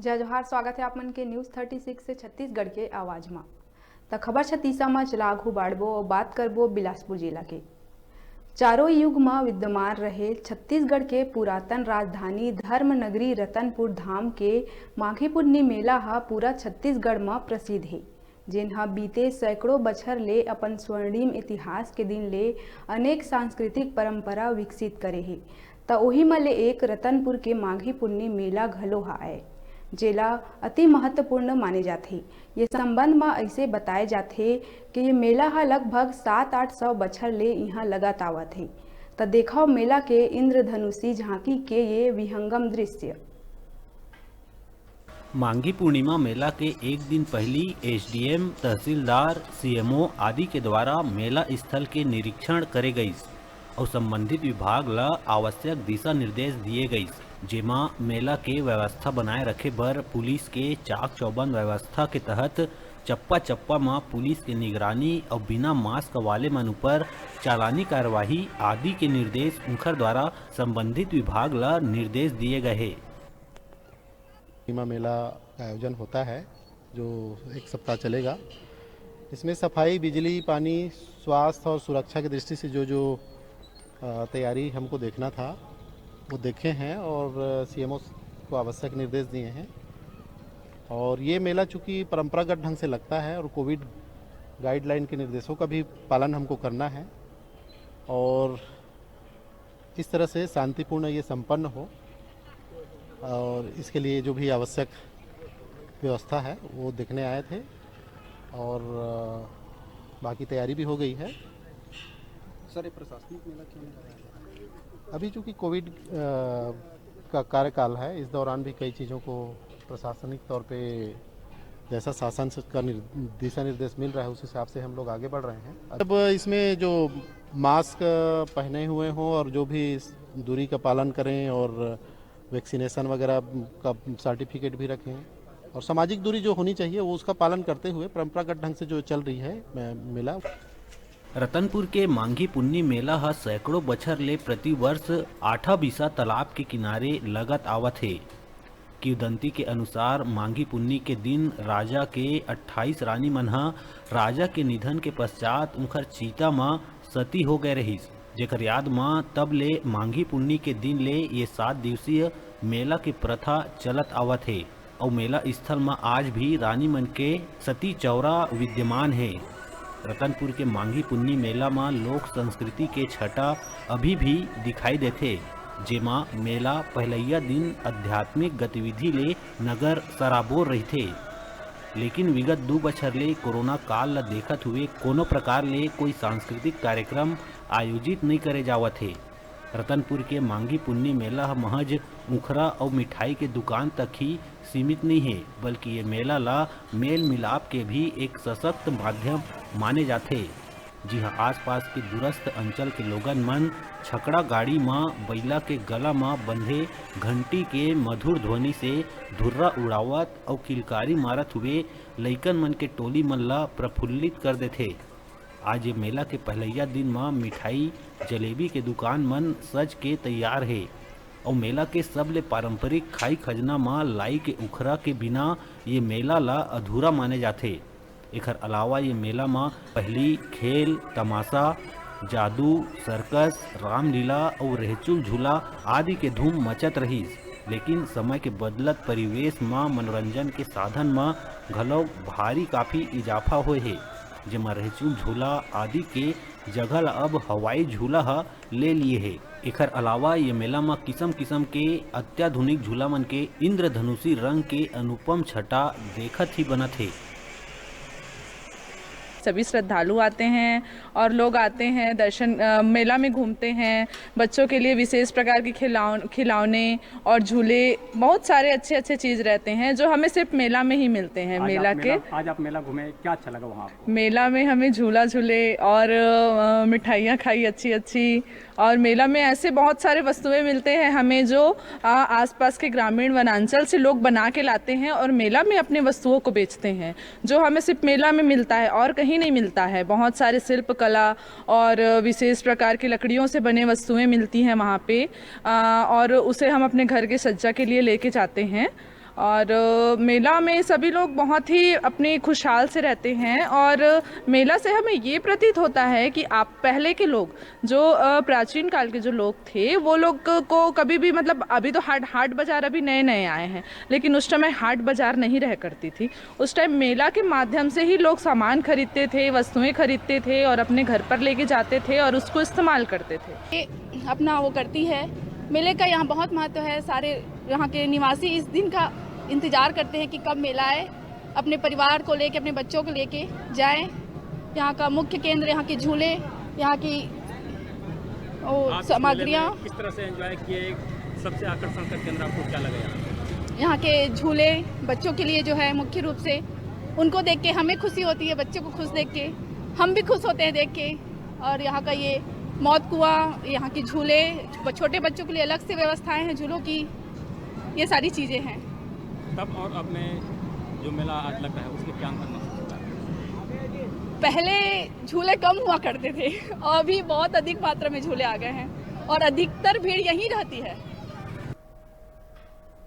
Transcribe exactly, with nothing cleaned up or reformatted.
जय जोहार, स्वागत है आप मन के न्यूज़ थर्टी सिक्स से छत्तीसगढ़ के आवाज मा। त खबर छत्तीसा मा चला आघू बाढ़बो अउ बात करबो बिलासपुर जिला के। चारों युग मा विद्यमान रहे छत्तीसगढ़ के पुरातन राजधानी धर्म नगरी रतनपुर धाम के माघी पुन्नी मेला ह पूरा छत्तीसगढ़ मा प्रसिद्ध हे, जेन ह बीते सैकड़ों बछर ले अपन स्वर्णिम इतिहास के दिन ले अनेक सांस्कृतिक परंपरा विकसित करे हे। त ओही म ले एक रतनपुर के माघी पुन्नी मेला घलो ह आय, जेला अति महत्वपूर्ण माने जाथे। ये संबंध म अइसे बताए जाथे कि ये मेला ह लगभग सात आठ सौ बछर ले इहाँ लगत आवत हे। त देखव मेला के इंद्रधनुषी झांकी के ये विहंगम दृश्य। मांगी पूर्णिमा मेला के एक दिन पहिली एसडीएम, तहसीलदार, सीएमओ आदि के द्वारा मेला स्थल के निरीक्षण करे गइस अउ संबंधित विभाग ल आवश्यक दिशा निर्देश दिए गइस, जेमा मेला के व्यवस्था बनाए रखे बर पुलिस के चाक चौबंद व्यवस्था के तहत चप्पा चप्पा म पुलिस के निगरानी अउ बिना मास्क वाले मन ऊपर चालानी कार्यवाही आदि के निर्देश उंखर द्वारा संबंधित विभाग ल निर्देश दिए गए हे। पूर्णिमा मेला का आयोजन होता है, जो एक सप्ताह चलेगा। इसमें सफाई, बिजली, पानी, स्वास्थ्य और सुरक्षा की दृष्टि से जो जो, अ, तैयारी हमको देखना था, वो देखे हैं और सीएमओ को आवश्यक निर्देश दिए हैं। और ये मेला चूँकि परंपरागत ढंग से लगता है और कोविड गाइडलाइन के निर्देशों का भी पालन हमको करना है और इस तरह से शांतिपूर्ण ये संपन्न हो, और इसके लिए जो भी आवश्यक व्यवस्था है, वो देखने आए थे और, अ, बाकी तैयारी भी हो गई है। सर, ये प्रशासनिक मेला क्यों नहीं लगाया? अभी चूँकि कोविड, अ, का कार्यकाल है, इस दौरान भी कई चीज़ों को प्रशासनिक तौर पे जैसा शासन से का निर-, दिशा निर्देश मिल रहा है, उस हिसाब से हम लोग आगे बढ़ रहे हैं। अब इसमें जो मास्क पहने हुए हों और जो भी दूरी का पालन करें और वैक्सीनेशन वगैरह का सर्टिफिकेट भी रखें और सामाजिक दूरी जो होनी चाहिए, वो उसका पालन करते हुए परंपरागत ढंग से जो चल रही है, अ, मेला। रतनपुर के मांगी पुन्नी मेला ह सैकड़ों बछर ले प्रतिवर्ष आठाबीसा तालाब के किनारे लगत आवत हे। किंवदंती के अनुसार, मांगी पुन्नी के दिन राजा के अट्ठाईस रानी मन ह राजा के निधन के पश्चात उंखर चीता म सती हो गए रहिस, जेकर याद म तब ले मांगी पुन्नी के दिन ले ये सात दिवसीय मेला के प्रथा चलत आवत हे। अउ मेला स्थल म आज भी रानी मन के सती चौरा विद्यमान हे। रतनपुर के मांगी पुन्नी मेला म लोक संस्कृति के छटा अभी भी दिखाई देथे, जेमा मेला पहलैया दिन आध्यात्मिक गतिविधि ले नगर सराबोर रहिथे। लेकिन विगत दू बछर ले कोरोना काल ल देखत हुए कोनो प्रकार ले कोई सांस्कृतिक कार्यक्रम आयोजित नइ करे जावत हे। रतनपुर के मांगी पुन्नी मेला ह महज उखरा अउ मिठाई के दुकान तक ही सीमित नइ हे, बल्कि ये मेला ला मेल मिलाप के भी एक सशक्त माध्यम माने जाथे। जी हाँ, आसपास के दूरस्थ अंचल के लोगन मन छकड़ा गाड़ी म बइला के गला म बंधे घंटी के मधुर ध्वनि से धुर्रा उड़ावत अउ किलकारी मारत हुए लइकन मन के टोली मन ला प्रफुल्लित कर देथे। आज ये मेला के पहलैया दिन म मिठाई, जलेबी के दुकान मन सज के तैयार हे। अउ मेला के सबले पारंपरिक खाई खजना म लाई के उखरा के बिना ये मेला ला अधूरा माने जाथे। एखर अलावा ये मेला म पहिली खेल, तमाशा, जादू, सर्कस, रामलीला अउ रेहचुल झूला आदि के धूम मचत रहिस। लेकिन समय के बदलत परिवेश म मनोरंजन के साधन म घलो भारी काफी इजाफा होए हे, जेमा रेहचुल झूला आदि के जगह ल अब हवाई झूला ह ले लिए हे। एखर अलावा ये मेला म किसम-किसम के अत्याधुनिक झूला मन के इंद्रधनुषी रंग के अनुपम छटा देखत ही बनत हे। सभी श्रद्धालु आते हैं और लोग आते हैं दर्शन, अ, मेला में घूमते हैं। बच्चों के लिए विशेष प्रकार के खिलौन-, खिलौने और झूले, बहुत सारे अच्छे-अच्छे चीज़ रहते हैं जो हमें सिर्फ मेला में ही मिलते हैं। आज मेला आप के मेला, आज आप मेला घूमे, क्या अच्छा लगा वहाँ आपको? मेला में हमें झूला झूले और, अ, मिठाइयाँ खाई अच्छी-अच्छी, और मेला में ऐसे बहुत सारे वस्तुएं मिलते हैं हमें जो, आ, आसपास के ग्रामीण वनांचल से लोग बना के लाते हैं और मेला में अपने वस्तुओं को बेचते हैं, जो हमें सिर्फ मेला में मिलता है और कहीं नहीं मिलता है। बहुत सारे शिल्पकला और विशेष प्रकार की लकड़ियों से बने वस्तुएं मिलती हैं वहाँ पे, आ, और उसे हम अपने घर के सज्जा के लिए लेके जाते हैं। और अ, मेला में सभी लोग बहुत ही अपने खुशहाल से रहते हैं। और अ, मेला से हमें ये प्रतीत होता है कि आप पहले के लोग जो अ, प्राचीन काल के जो लोग थे, वो लोग को कभी भी, मतलब, अभी तो हाट हाट बाजार अभी नए नए आए हैं, लेकिन उस समय हाट बाजार नहीं रह करती थी। उस टाइम मेला के माध्यम से ही लोग सामान खरीदते थे, वस्तुएं खरीदते थे और अपने घर पर लेके जाते थे और उसको इस्तेमाल करते थे। ये अपना वो करती है। मेले का यहाँ बहुत महत्व है। सारे यहाँ के निवासी इस दिन का इंतजार करते हैं कि कब मेला आए, अपने परिवार को लेके, अपने बच्चों को लेके जाएं। यहाँ का मुख्य केंद्र, यहाँ के झूले, यहाँ की वो आप इस मेले सामग्रियाँ, में किस तरह से एंजॉय किए? सबसे आकर्षण का केंद्र आपको क्या लगा यहाँ पे? यहाँ के झूले बच्चों के लिए जो है, मुख्य रूप से उनको देख के हमें खुशी होती है, बच्चों को खुश देख के हम भी खुश होते हैं देख के। और यहाँ का ये मौत कुआं, यहाँ के झूले, ब- छोटे बच्चों के लिए अलग से व्यवस्थाएं हैं झूलों की, ये सारी चीज़ें हैं। तब और अब में जो मेला आज लग रहा है, उसमें क्या अंतर महसूस होता है? पहले झूले कम हुआ करते थे और अभी बहुत अधिक मात्रा में झूले आ गए हैं और अधिकतर भीड़ यहीं रहती है।